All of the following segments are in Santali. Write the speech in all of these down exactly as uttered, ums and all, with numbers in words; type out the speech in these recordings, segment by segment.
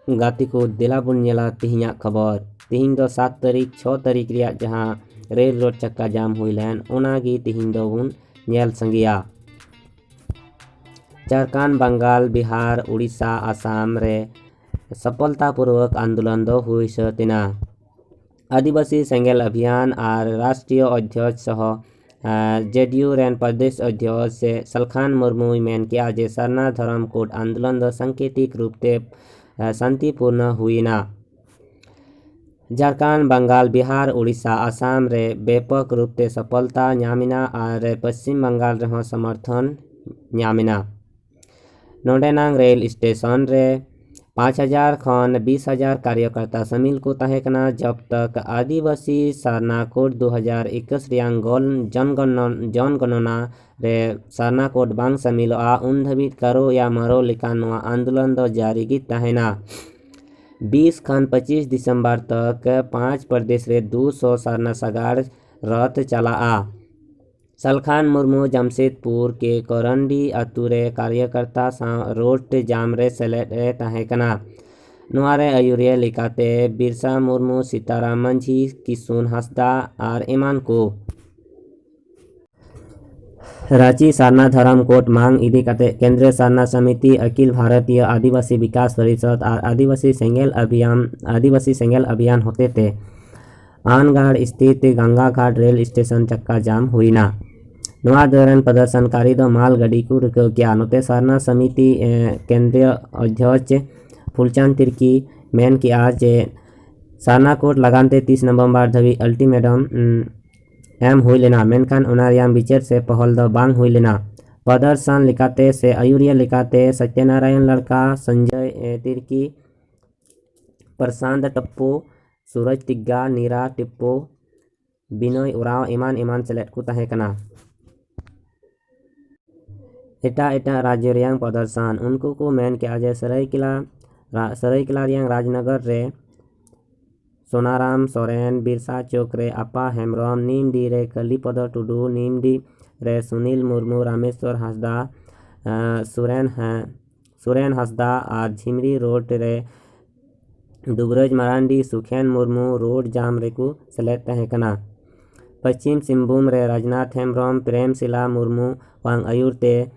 ᱜᱟᱛᱮ ᱠᱚ, ᱫᱮᱞᱟ ᱵᱚᱱ ᱧᱮᱞᱟ ᱛᱮᱦᱮᱧᱟᱜ ᱠᱷᱚᱵᱚᱨ᱾ ᱛᱮᱦᱮᱧ ᱫᱚ ᱥᱟᱛ ᱛᱟᱹᱨᱤᱠᱷ, ᱪᱷᱚ ᱛᱟᱹᱨᱤᱠᱷ ᱨᱮᱭᱟᱜ ᱡᱟᱦᱟᱸ ᱨᱮᱞ ᱨᱳᱰ ᱪᱟᱠᱟ ᱡᱟᱢ ᱦᱩᱭ ᱞᱮᱱ, ᱚᱱᱟ ᱜᱮ ᱛᱮᱦᱮᱧ ᱫᱚᱵᱚᱱ ᱧᱮᱞ ᱥᱟᱸᱜᱮᱭᱟ᱾ ᱡᱷᱟᱲᱠᱷᱚᱸᱰ, ᱵᱟᱝᱜᱟᱞ, ᱵᱤᱦᱟᱨ, ᱩᱲᱤᱥᱥᱟ, ᱟᱥᱟᱢ ᱨᱮ ᱥᱚᱯᱷᱚᱞᱛᱟᱯᱩᱨᱵᱚᱠ ᱟᱱᱫᱳᱞᱚᱱ ᱫᱚ ᱦᱩᱭ ᱥᱟᱹᱛ ᱮᱱᱟ᱾ ᱟᱹᱫᱤᱵᱟᱹᱥᱤ ᱥᱮᱸᱜᱮᱞ ᱚᱵᱷᱤᱭᱟᱱ ᱟᱨ ᱨᱟᱥᱴᱨᱤᱭᱚ ᱚᱫᱷᱭᱚᱠᱥ ᱥᱚᱦᱚ, ᱟᱨ ᱡᱮᱰᱤᱭᱩ ᱨᱮᱱ ᱯᱨᱚᱫᱮᱥ ᱚᱫᱷᱭᱚᱠᱥ ᱥᱟᱞᱠᱷᱟᱱ ᱢᱩᱨᱢᱩᱭ ᱢᱮᱱ ᱠᱮᱜᱼᱟ ᱡᱮ ᱥᱟᱨᱱᱟ ᱫᱷᱚᱨᱚᱢ ᱠᱳᱰ ᱟᱱᱫᱳᱞᱚᱱ ᱫᱚ ᱥᱟᱝᱠᱮᱛᱤᱠ ᱨᱩᱯ ᱛᱮ, ᱟᱨ, ᱥᱟᱱᱛᱤᱯᱩᱨᱱᱚ ᱦᱩᱭᱮᱱᱟ᱾ ᱡᱷᱟᱲᱠᱷᱚᱸᱰ, ᱵᱟᱝᱜᱟᱞ, ᱵᱤᱦᱟᱨ, ᱩᱲᱤᱥᱥᱟ, ᱟᱥᱟᱢ ᱨᱮ ᱵᱮᱯᱚᱠ ᱨᱩᱯ ᱛᱮ ᱥᱚᱯᱷᱚᱞᱛᱟ ᱧᱟᱢ ᱮᱱᱟ ᱟᱨ ᱯᱚᱪᱷᱤᱢ ᱵᱟᱝᱜᱟᱞ ᱨᱮᱦᱚᱸ ᱥᱚᱢᱚᱨᱛᱷᱚᱱ ᱧᱟᱢ ᱮᱱᱟ᱾ ᱱᱚᱰᱮᱱᱟᱝ ᱨᱮᱞ ᱥᱴᱮᱥᱚᱱ ᱨᱮ ᱯᱟᱸᱪ ᱦᱟᱡᱟᱨ ᱠᱷᱚᱱ ᱵᱤᱥ ᱦᱟᱡᱟᱨ ᱠᱟᱨᱭᱚᱠᱚᱨᱛᱟ ᱥᱟᱢᱤᱞ ᱠᱚ ᱛᱟᱦᱮᱸ ᱠᱟᱱᱟ᱾ ᱡᱚᱵ ᱛᱚᱠ ᱟᱹᱫᱤᱵᱟᱹᱥᱤ ᱥᱟᱨᱱᱟ ᱠᱳᱰ ᱫᱩ ᱦᱟᱡᱟᱨ ᱮᱠᱩᱥ ᱨᱮᱭᱟᱝ ᱜᱚᱞ ᱡᱚᱱᱜᱚᱱᱚ-, ᱡᱚᱱᱜᱚᱱᱚᱱᱟ ᱨᱮ ᱥᱟᱨᱱᱟ ᱠᱳᱰ ᱵᱟᱝ ᱥᱟᱢᱤᱞᱚᱜᱼᱟ, ᱩᱱ ᱫᱷᱟᱹᱵᱤᱡ ᱠᱟᱨᱳ ᱭᱟ ᱢᱟᱨᱳ ᱞᱮᱠᱟᱱ ᱱᱚᱣᱟ ᱟᱱᱫᱳᱞᱚᱱ ᱫᱚ ᱡᱟᱹᱨᱤ ᱜᱮ ᱛᱟᱦᱮᱱᱟ᱾ ᱵᱤᱥ ᱠᱷᱚᱱ ᱯᱚᱸᱪᱤᱥ ᱫᱤᱥᱚᱢᱵᱚᱨ ᱛᱚᱠ ᱯᱟᱸᱪ ᱯᱨᱚᱫᱮᱥ ᱨᱮ ᱫᱩ ᱥᱚ ᱥᱟᱨᱱᱟ ᱥᱟᱜᱟᱲ ᱨᱚᱛᱷ ᱪᱟᱞᱟᱜᱼᱟ᱾ ᱥᱟᱞᱠᱷᱟᱱ ᱢᱩᱨᱢᱩ ᱡᱟᱢᱥᱮᱫᱽᱯᱩᱨ ᱠᱮ ᱠᱚᱨᱚᱱᱰᱤ ᱟᱛᱳ ᱨᱮ ᱠᱟᱨᱭᱚᱠᱚᱨᱛᱟ ᱥᱟᱶ ᱨᱳᱰ ᱡᱟᱢ ᱨᱮ ᱥᱮᱞᱮᱫ ᱮ ᱛᱟᱦᱮᱸ ᱠᱟᱱᱟ᱾ ᱱᱚᱣᱟ ᱨᱮ ᱟᱹᱭᱩᱨᱤᱭᱟᱹ ᱞᱮᱠᱟᱛᱮ ᱵᱤᱨᱥᱟ ᱢᱩᱨᱢᱩ, ᱥᱤᱛᱟᱨᱟᱢ ᱢᱟᱹᱡᱷᱤ, ᱠᱤᱥᱩᱱ ᱦᱟᱸᱥᱫᱟ ᱟᱨ ᱮᱢᱟᱱ ᱠᱚ᱾ ᱨᱟᱸᱪᱤ ᱥᱟᱨᱱᱟ ᱫᱷᱚᱨᱚᱢ ᱠᱳᱰ ᱢᱟᱝ ᱤᱫᱤ ᱠᱟᱛᱮ ᱠᱮᱱᱫᱨᱤᱭᱚ ᱥᱟᱨᱱᱟ ᱥᱚᱢᱤᱛᱤ, ᱟᱠᱷᱤᱞ ᱵᱷᱟᱨᱚᱛᱤᱭᱚ ᱟᱹᱫᱤᱵᱟᱹᱥᱤ ᱵᱤᱠᱟᱥ ᱯᱚᱨᱤᱥᱚᱫ ᱟᱨ ᱟᱹᱫᱤᱵᱟᱹᱥᱤ ᱥᱮᱸᱜᱮᱞ ᱟᱵᱷᱤᱭᱟᱱ, ᱟᱹᱫᱤᱵᱟᱹᱥᱤ ᱥᱮᱸᱜᱮᱞ ᱟᱵᱷᱤᱭᱟᱱ ᱦᱚᱛᱮᱛᱮ ᱟᱱᱜᱟᱲ ᱥᱛᱷᱤᱛ ᱜᱟᱝᱜᱟ ᱜᱷᱟᱴ ᱨᱮᱞ ᱥᱴᱮᱥᱚᱱ ᱪᱟᱠᱟ ᱡᱟᱢ ᱦᱩᱭᱱᱟ᱾ ᱱᱚᱣᱟ ᱫᱚᱣᱨᱟᱱ ᱯᱨᱚᱫᱚᱨᱥᱚᱱᱠᱟᱨᱤ ᱫᱚ ᱢᱟᱞ ᱜᱟᱹᱰᱤ ᱠᱚ ᱨᱩᱠᱟᱹᱣ ᱠᱮᱜᱼᱟ᱾ ᱱᱚᱛᱮ ᱥᱟᱨᱱᱟ ᱥᱚᱢᱤᱛᱤ, ᱮ, ᱠᱮᱱᱫᱨᱤᱭᱚ ᱚᱫᱷᱭᱚᱠᱥ ᱯᱷᱩᱞᱪᱟᱸᱫᱽ ᱛᱤᱨᱠᱤ ᱢᱮᱱ ᱠᱮᱜᱼᱟ ᱡᱮ ᱥᱟᱨᱱᱟ ᱠᱳᱰ ᱞᱟᱜᱟᱱ ᱛᱮ ᱛᱤᱥ ᱱᱚᱵᱷᱮᱢᱵᱚᱨ ᱫᱷᱟᱹᱵᱤᱡ ᱟᱞᱴᱤᱢᱮᱴᱟᱢ, ᱩᱢ, ᱮᱢ ᱦᱩᱭ ᱞᱮᱱᱟ, ᱢᱮᱱᱠᱷᱟᱱ ᱚᱱᱟ ᱨᱮᱭᱟᱜ ᱵᱤᱪᱟᱹᱨ ᱥᱮ ᱯᱚᱦᱚᱞ ᱫᱚ ᱵᱟᱝ ᱦᱩᱭ ᱞᱮᱱᱟ᱾ ᱯᱨᱚᱫᱚᱨᱥᱚᱱ ᱞᱮᱠᱟᱛᱮ ᱥᱮ ᱟᱹᱭᱩᱨᱤᱭᱟᱹ ᱞᱮᱠᱟᱛᱮ ᱥᱚᱛᱭᱚᱱᱟᱨᱟᱭᱚᱱ ᱞᱟᱲᱠᱟ, ᱥᱚᱧᱡᱚᱭ, ᱮ, ᱛᱤᱨᱠᱤ, ᱯᱨᱚᱥᱟᱱᱛ ᱴᱚᱯᱯᱳ, ᱥᱩᱨᱚᱡᱽ ᱛᱤᱜᱜᱟ, ᱱᱤᱨᱟ ᱴᱤᱯᱯᱳ, ᱵᱤᱱᱚᱭ ᱳᱨᱟᱸᱣ ᱮᱢᱟᱱ ᱮᱢᱟᱱ ᱥᱮᱞᱮᱫ ᱠᱚ ᱛᱟᱦᱮᱸ ᱠᱟᱱᱟ᱾ ᱮᱴᱟᱜ ᱮᱴᱟᱜ ᱨᱟᱡᱽᱡᱚ ᱨᱮᱭᱟᱝ ᱯᱨᱚᱫᱚᱨᱥᱚᱱ᱾ ᱩᱱᱠᱩ ᱠᱚ ᱢᱮᱱ ᱠᱮᱜᱼᱟ ᱡᱮ ᱥᱟᱹᱨᱟᱹᱭᱠᱮᱞᱟ, ᱨᱟ-, ᱥᱟᱹᱨᱟᱹᱭᱠᱮᱞᱟ ᱨᱮᱭᱟᱝ ᱨᱟᱡᱽᱱᱚᱜᱚᱨ ᱨᱮ ᱥᱳᱱᱟᱨᱟᱢ ᱥᱚᱨᱮᱱ, ᱵᱤᱨᱥᱟ ᱪᱚᱠ ᱨᱮ ᱟᱯᱟ ᱦᱮᱢᱵᱨᱚᱢ, ᱱᱤᱢᱰᱤ ᱨᱮ ᱠᱟᱞᱤᱯᱚᱫᱚ ᱴᱩᱰᱩ, ᱱᱤᱢᱰᱤ ᱨᱮ ᱥᱩᱱᱤᱞ ᱢᱩᱨᱢᱩ, ᱨᱟᱢᱮᱥᱣᱚᱨ ᱦᱟᱸᱥᱫᱟ, ᱟᱸ, ᱥᱩᱨᱮᱱ, ᱦᱮᱸ, ᱥᱩᱨᱮᱱ ᱦᱟᱸᱥᱫᱟ ᱟᱨ ᱡᱷᱤᱢᱨᱤ ᱨᱳᱰ ᱨᱮ ᱫᱩᱵᱨᱟᱡᱽ ᱢᱟᱨᱟᱱᱰᱤ, ᱥᱩᱠᱷᱮᱱ ᱢᱩᱨᱢᱩ ᱨᱳᱰ ᱡᱟᱢ ᱨᱮᱠᱚ ᱥᱮᱞᱮᱫ ᱛᱟᱦᱮᱸ ᱠᱟᱱᱟ᱾ ᱯᱚᱪᱷᱤᱢ ᱥᱤᱝᱵᱷᱩᱢ ᱨᱮ ᱨᱟᱡᱽᱱᱟᱛᱷ ᱦᱮᱢᱵᱨᱚᱢ, ᱯᱨᱮᱢ ᱥᱤᱞᱟ ᱢᱩᱨᱢᱩ ᱣᱟᱝ ᱟᱹᱭᱩᱨ ᱛᱮ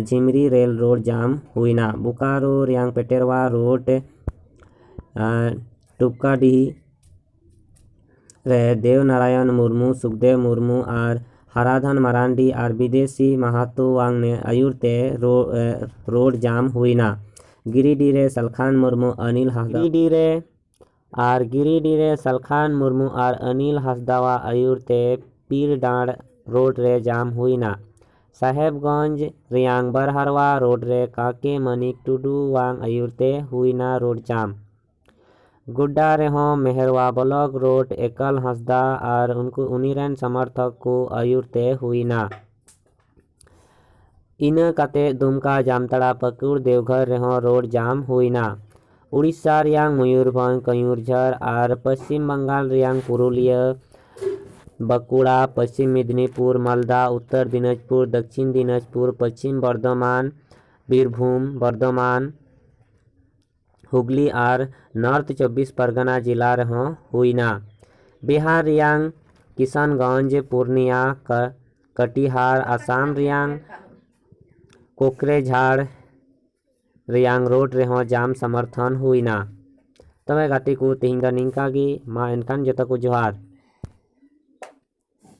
ᱡᱷᱤᱢᱨᱤ ᱨᱮᱞ ᱨᱳᱰ ᱡᱟᱢ ᱦᱩᱭᱱᱟ᱾ ᱵᱳᱠᱟᱨᱳ ᱨᱮᱭᱟᱝ ᱯᱮᱴᱮᱨᱣᱟ ᱨᱳᱰ, ᱴᱩᱯᱠᱟᱰᱤᱦᱤ ᱨᱮ ᱫᱮᱣ ᱱᱟᱨᱟᱭᱚᱱ ᱢᱩᱨᱢᱩ, ᱥᱩᱠᱫᱮᱣ ᱢᱩᱨᱢᱩ ᱟᱨ ᱦᱟᱨᱟᱫᱷᱚᱱ ᱢᱟᱨᱟᱱᱰᱤ ᱟᱨ ᱵᱤᱫᱮᱥᱤ ᱢᱟᱦᱟᱛᱳ ᱣᱟᱝ ᱱᱮ ᱟᱹᱭᱩᱨ ᱛᱮ ᱨᱳ-, ᱮ, ᱨᱳᱰ ᱡᱟᱢ ᱦᱩᱭᱱᱟ᱾ ᱜᱤᱨᱤᱰᱤ ᱨᱮ ᱥᱟᱞᱠᱷᱟᱱ ᱢᱩᱨᱢᱩ, ᱚᱱᱤᱞ ᱦᱟᱸᱥᱫᱟ᱾ ᱜᱤᱨᱤᱰᱤ ᱨᱮ ᱟᱨ ᱜᱤᱨᱤᱰᱤ ᱨᱮ ᱥᱟᱞᱠᱷᱟᱱ ᱢᱩᱨᱢᱩ ᱟᱨ ᱚᱱᱤᱞ ᱦᱟᱸᱥᱫᱟᱣᱟᱜ ᱟᱹᱭᱩᱨ ᱛᱮ ᱯᱤᱨ ᱰᱟᱸᱰ ᱨᱳᱰ ᱨᱮ ᱡᱟᱢ ᱦᱩᱭᱱᱟ᱾ ᱥᱟᱦᱮᱵᱽᱜᱚᱸᱡᱽ ᱨᱮᱭᱟᱝ ᱵᱟᱨᱦᱟᱨᱣᱟ ᱨᱳᱰ ᱨᱮ ᱠᱟᱠᱮ ᱢᱟᱱᱤᱠ ᱴᱩᱰᱩ ᱣᱟᱝ ᱟᱹᱭᱩᱨ ᱛᱮ ᱦᱩᱭᱱᱟ ᱨᱳᱰ ᱡᱟᱢ᱾ ᱜᱳᱰᱰᱟ ᱨᱮᱦᱚᱸ ᱢᱮᱦᱮᱨᱣᱟ ᱵᱞᱚᱠ ᱨᱳᱰ ᱮᱠᱟᱞ ᱦᱟᱸᱥᱫᱟ ᱟᱨ ᱩᱱᱠᱩ, ᱩᱱᱤ ᱨᱮᱱ ᱥᱚᱢᱚᱨᱛᱷᱚᱠ ᱠᱚ ᱟᱹᱭᱩᱨ ᱛᱮ ᱦᱩᱭᱱᱟ᱾ ᱤᱱᱟᱹ ᱠᱟᱛᱮ ᱫᱩᱢᱠᱟ, ᱡᱟᱢᱛᱟᱲᱟ, ᱯᱟᱹᱠᱩᱲ, ᱫᱮᱣᱜᱷᱚᱨ ᱨᱮᱦᱚᱸ ᱨᱳᱰ ᱡᱟᱢ ᱦᱩᱭᱱᱟ᱾ ᱩᱲᱤᱥᱥᱟ ᱨᱮᱭᱟᱝ ᱢᱚᱭᱩᱨᱵᱷᱚᱸᱡᱽ, ᱠᱚᱭᱩᱨᱡᱷᱚᱨ ᱟᱨ ᱯᱚᱪᱷᱤᱢ ᱵᱟᱝᱜᱟᱞ ᱨᱮᱭᱟᱝ ᱯᱩᱨᱩᱞᱤᱭᱟᱹ, ᱵᱟᱸᱠᱩᱲᱟ, ᱯᱚᱪᱷᱤᱢ ᱢᱮᱫᱽᱱᱤᱯᱩᱨ, ᱢᱟᱞᱫᱟ, ᱩᱛᱛᱚᱨ ᱫᱤᱱᱟᱡᱽᱯᱩᱨ, ᱫᱚᱠᱷᱤᱱ ᱫᱤᱱᱟᱡᱽᱯᱩᱨ, ᱯᱚᱪᱷᱤᱢ ᱵᱚᱨᱫᱷᱚᱢᱟᱱ, ᱵᱤᱨᱵᱷᱩᱢ, ᱵᱚᱨᱫᱷᱚᱢᱟᱱ, ᱦᱩᱜᱽᱞᱤ ᱟᱨ ᱱᱚᱨᱛᱷ ᱪᱚᱵᱵᱤᱥ ᱯᱟᱨᱜᱟᱱᱟ ᱡᱮᱞᱟ ᱨᱮᱦᱚᱸ ᱦᱩᱭᱱᱟ᱾ ᱵᱤᱦᱟᱨ ᱨᱮᱭᱟᱝ ᱠᱤᱥᱟᱱᱜᱚᱸᱡᱽ, ᱯᱩᱨᱱᱤᱭᱟ, ᱠᱟ-, ᱠᱟᱴᱤᱦᱟᱨ, ᱟᱥᱟᱢ ᱨᱮᱭᱟᱝ ᱠᱳᱠᱨᱮᱡᱷᱟᱲ ᱨᱮᱭᱟᱝ ᱨᱳᱰ ᱨᱮᱦᱚᱸ ᱡᱟᱢ ᱥᱚᱢᱚᱨᱛᱷᱚᱱ ᱦᱩᱭᱱᱟ᱾ ᱛᱚᱵᱮ ᱜᱟᱛᱮ ᱠᱚ, ᱛᱮᱦᱮᱧ ᱫᱚ ᱱᱤᱝᱠᱟ ᱜᱮ᱾ ᱢᱟ ᱮᱱᱠᱷᱟᱱ ᱡᱚᱛᱚ ᱠᱚ ᱡᱚᱦᱟᱨ᱾